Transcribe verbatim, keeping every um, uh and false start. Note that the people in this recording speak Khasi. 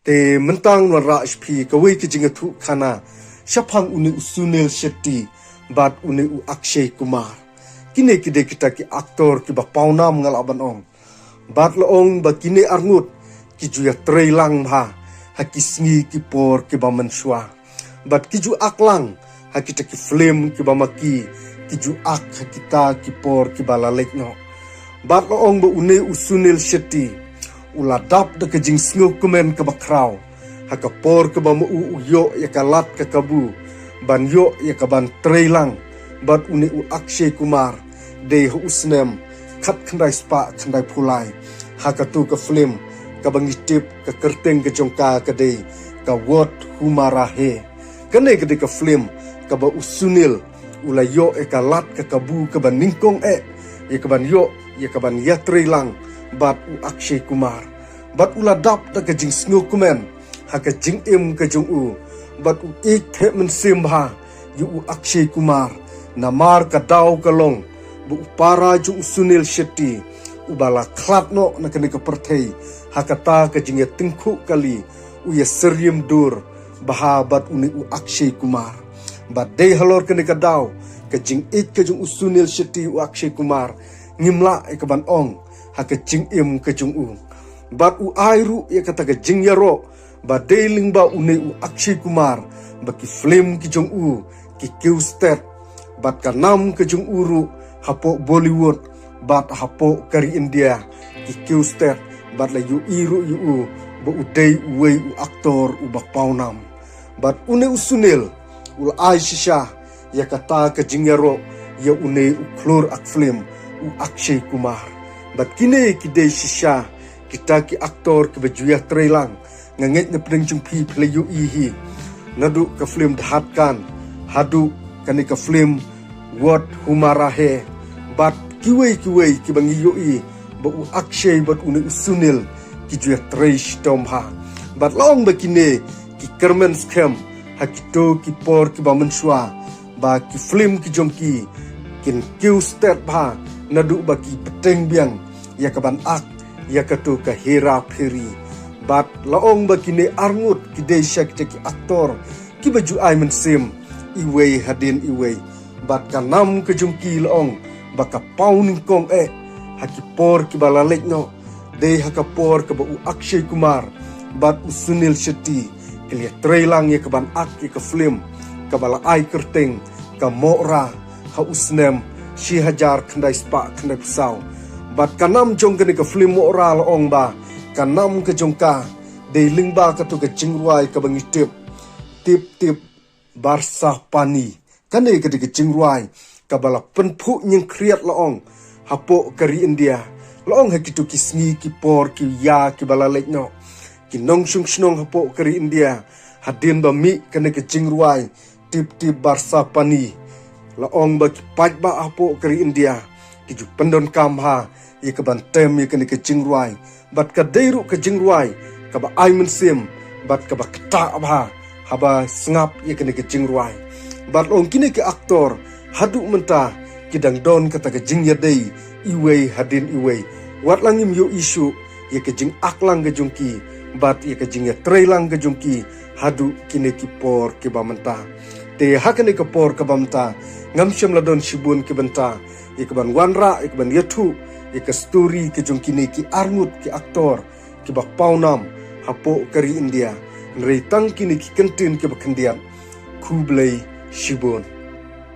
Te mynta ngan wanrah sha phi kawei ka jingïathuhkhana shaphang une u Sunil Shetty bad une u Akshay Kumar. Kine ki dei kita ki actor kiba pawnam nga lah ban ong. Bad la ong ba kine arngut ki ju ïatrei lang bha ha ki sngi ki por kiba mynshuwa. Bad ki ju act lang ha kita ki film kiba ma ki, ki ju act ha kita ki por kiba la leit noh. Bad la ong ba une u Sunil Shetty u la dap da ka jingsngewkmen kaba khraw ha ka por kaba ma u u ïoh ïa ka lad ka kabu ban ïoh ïa ka ban trei lang bad une u Akshay Kumar, dei ha u snem khatkhyndai spah khyndaiphew lai, ha katu ka film kaba ngi tip ka kyrteng ka jong ka ka dei ka What Huma Rahe. Kane ka dei ka film kaba u Sunil u la ïoh ïa ka lad ka kabu kaba nyngkong eh ïa ka ban ïoh ïa ka ban ïatrei lang bad u Akshay Kumar. Bad u la dap da ka jingsngewkmen ha ka jingim ka jong u, bad u ïeit theh mynsiem bha ïa u Akshay Kumar. Namar ka daw ka long ba u para jong u Sunil Shetty uba la khlad noh na kane ka pyrthei ha kata ka jingïatyngkhuh kali, u ïasyriem dur bha bad une u Akshay Kumar. Bad dei halor kane ka daw ka jingïeit ka jong u Sunil Shetty ïa u Akshay Kumar, ngim lah ïa ka ban ong ha ka jingim ka jong u. Bad u ai ruh ïa kata ka jingïaroh ba dei lyngba une u Akshay Kumar ba ki film ki jong u ki kiew stet, bad ka nam ka jong u ruh hapoh Bollywood bad hapoh ka ri India ki kiew stet, bad la ïohi ruh ïa u ba u dei uwei u actor uba pawnam. Bad une u Sunil u la ai shisha ïa kata ka jingïaroh ïa une u khlur ak film u Akshay Kumar. Bad kine ki dei shisha kita ki actor kiba ju ïatrei lang. Nga ngeit na pdeng jong phi phi la ïohi hi, naduh ka film Dhadkan haduh kane ka film What Huma Rahe, bad kiwei kiwei kiba ngi ïohi ba u Akshay bad une u Sunil ki ju ïatrei shitom bha. Bad la ong ba kine ki kyrmen skhem ha kito ki por kiba mynshuwa ba ki film ki jong ki kin kiew stet bha, naduh ba ki bteng biang ïa ka ban act ïa kato ka Hera Pheri. Bad la ong ba kine arngut ki dei shisha kita ki actor kiba ju ai mynsiem iwei hadien iwei. Bad ka nam ka jong ki la ong ba ka paw nyngkong eh ha ki por kiba la leit noh dei ha ka por kaba u Akshay Kumar bad u Sunil Shetty ki la ïatrei lang ïa ka ban act ïa ka film kaba la ai kyrteng ka Mohra ha u snem shi hajar khyndai spah khyndaiphew saw. Bad ka nam jong kane ka film Mohra la ong ba ka nam ka jong ka dei lyngba kato ka jingrwai kaba ngi tip, Tip Tip Barsa Pani. Kane ka dei ka jingrwai kaba la pynphuh nyngkhriat la ong hapoh ka ri India. La ong ha kito ki sngi ki por ki ïa kiba la leit noh, ki nongshong shnong hapoh ka ri India, hadien ba mih kane ka jingrwai Tip Tip Barsa Pani, la ong ba ki paidbah hapoh ka ri India ki ju pyndonkam bha ïa ka ban tem ïa kane ka jingrwai. Bad ka dei ruh ka jingrwai kaba ai mynsiem bad kaba ktah bha haba sngap ïa kane ka jingrwai. Bad la ong kine ki actor haduh mynta ki dang don kata ka jingïadei iwei hadien iwei. Wat la ngim ïohi shuh ïa ka jing-act lang ka jong ki bad ïa ka jingïatrei lang ka jong ki haduh kine ki por kiba mynta. Te ha kane ka por kaba mynta ngam shym la don shibun ki bynta ïa ka ban wanrah, ïa ka ban ïathuh ïa ka story ka jong kine ki arngut ki actor kiba pawnam hapoh ka ri India. Hynrei tang kine ki kyntien kiba khyndiat. Khublei shibun.